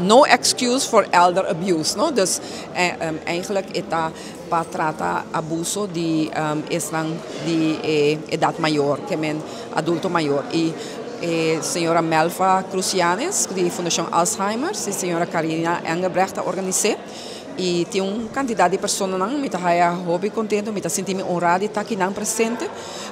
No excuse for elder abuse, no? Dus eigenlijk e ta pa trata abuso di esnan di edat mayor, ke men adulto mayor. I señora Melva Crucianes di Fundashon Alzheimer i señora Carina Engelbrecht a organis'é. I tin un kantidat di personanan, mi ta haya hopi kontentu, mi ta sinti mi honrá di ta akinan presente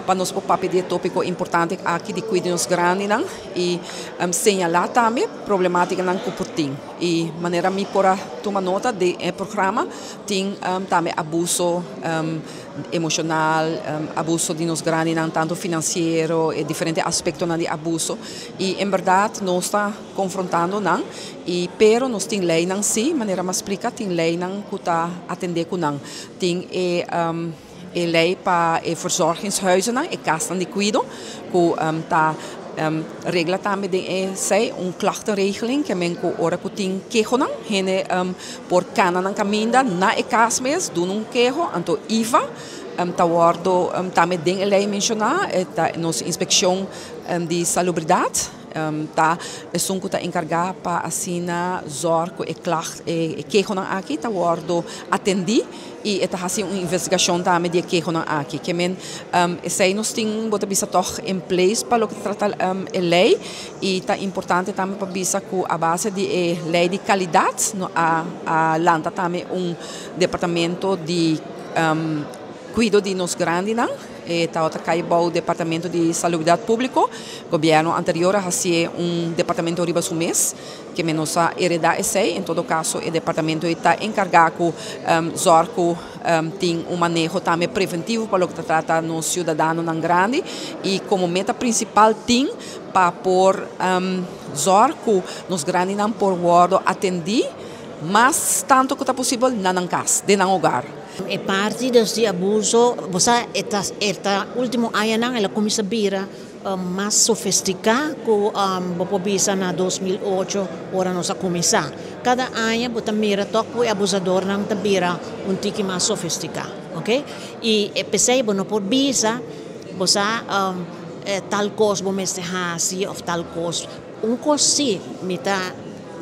pa nos por papia di e tópiko importante aki di kuido nos grandinan i señalá tambe problemátikanan ku por tin. I manera mi por a tuma nota den e programa tin tambe abuso emoshonal, abuso di nos grandinan tantu finansiero, e diferente aspektonan di abuso. I en bèrdat nos ta konfrontando nan i pero nos tin leinan sí, manera mi a splika tin leinan ku ta atendé ku nan. Tin e e lei pa e verzorgingshuizennan, e kasnan di kuido ku ta regla tambe den esei un klachtenregeling ke men ku ora ku tin kehonan hende por kana nan kaminda na e kas mes duna un keho anto IVA ta wòrdu tambe den e lei menshoná e ta nos inspekshon di salubridat. Ta esun ku ta enkargá pa asina zòrg ku e klacht, e kehonan aki ta wòrdu atendí i e ta hasi un investigashon tambe di e kehonan aki. Ke men esei nos tin bo ta bisa tòg in place pa loke ta trata e lei i ta importante tambe pa bisa ku a base di e lei di kalidat no a a lanta tambe un departamento di kuido di nos grandinan. E tabata kai bou Departamento di Salubridat Públiko. Gobièrnu anterior a hasié un departamento riba su mes, ke men nos a heredá esei. En todo kaso e departamento ei ta enkargá ku zòrg ku tin un maneho tambe preventivo pa loke ta trata nos siudadanonan grandi i komo meta prinsipal tin pa por zòrg ku nos grandinan por wòrdu atendí mas tantu ku ta posibel na nan kas, den nan hogar. E parti dus di abuso, bo sa e ta e ta ultimo añanan el a cuminsa bira mas sofistica cu bo por bisa na 2008 ora nos a cuminsa. Cada aña bo ta mira toch cu e abusadornan ta bira un tiki mas sofistica, ok. Y p'esey bo no por bisa bo sa tal cos bo mester haci of tal cos. Un kos sí mi ta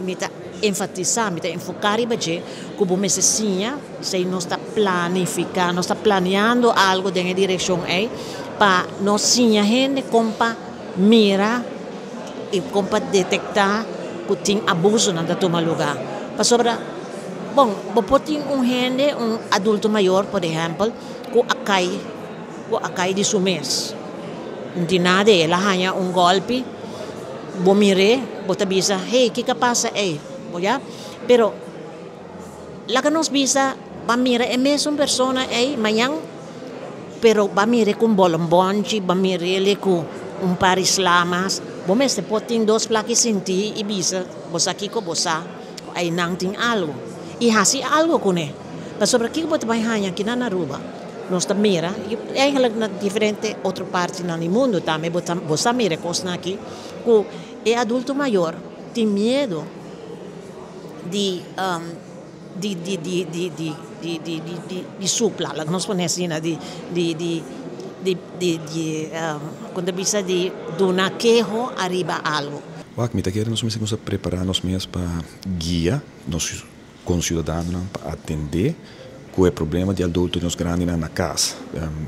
mi ta enfatisá, mi ta enfoká riba dje, ku bo mester siña, esei nos ta planifiká, nos ta planeando algu den e direkshon ei, pa nos siña hende kon pa mira i kon pa detektá ku tin abusonan ta tuma lugá. Pasobra, bon, bo por tin un hende, un adulto mayor, por ehèmpel, ku a kai, ku a kai di su mes. No tin nada, el a haña un gòlpi. Bo mir'é, bo ta bisa, Hey, kiko a pasa ei? Bo ya? Pero, laga nos bisa, ba mira e mesun persona ei mañan, pero ba mir'é ku un bolombonchi, ba mir'é ku un par di slamas. Bo mester por tin dos plaki sintí i bisa, Bo sa kiko? Bo sa ku einan tin algu. I hasi algu kuné. Pasobra kiko bo ta bai haña akinan na Aruba? Nos ta mira, y eigenlijk na diferente otro partinan di mundo tambe bo ta bo sa mira e cosnan aki, cu e adulto mayor tin miedo di di di di di di di di di di di supla, laga nos pone asina, di di di di di di con ta bisa di duna keho ariba algo. Wak, mi ta kere nos mester cuminsa prepara nos mes pa guia nos conciudadanonan pa atende cu e problema di adulto di nos grandinan na cas.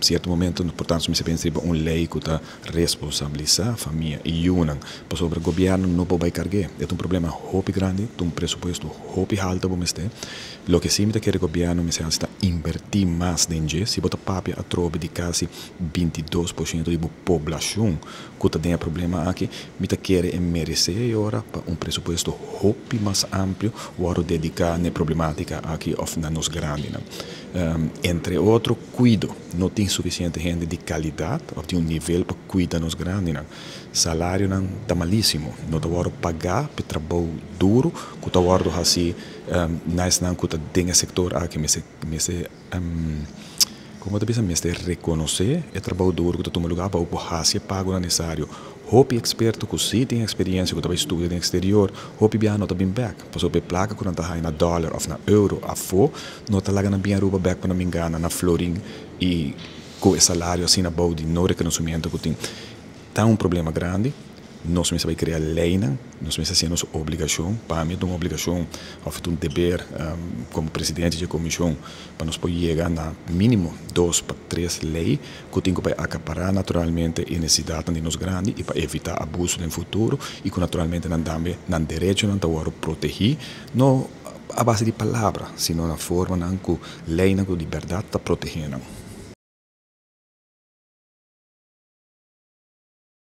Cierto momento por tanto mester pensa riba un ley cu ta responsabilisa famia y yunan pasobra gobierno no por bay cargu'e. E ta un problema hopi grandi, ta un presupuesto hopi halto bo mester. Loke si mi ta kere gobierno mester haci ta inverti mas den dje. Si bo ta papia atrobe di casi 22% di bo poblacion cu ta den e problema aki, mi ta kere e merece e ora pa un presupuesto hopi mas amplio wordo dedica na e problematica aki of na nos grandinan. Entre otro cuido, no tin suficiente hende di calidad of di un nivel pa cuida nos grandinan. Salarionan ta malisimo, no ta wordo paga p'e trabou duro cu ta wordo haci na esnan cu ta den e sector aki. Mester mester Como ta bisa mester reconoce e trabou duro cu ta tuma lugar pa bo por haci e pagonan necesario. Hopi experto cu si tin experiencia cu ta bay studia den exterior, hopi biaha no ta bin bek, pasobra e placa cu nan ta haya na dollar of na euro afo no ta laga nan bin Aruba bek pa nan bin gana na florin y cu e salario asina abou di no reconocimiento cu tin. Ta un problema grandi. Nos mester crea ley, nos mester haci nos obligacion. Pa mi un obligacion of un deber como presidente di comision pa nos por yega na minimo dos pa tres ley cu tin cu acapara naturalmente e necesidad di nos grandi y pa evita abuso den futuro y cu naturalmente nan tambe nan derecho nan ta protegi, no a base di palabra, sino na forma nan cu ley nan cu di berdad ta protegiendo.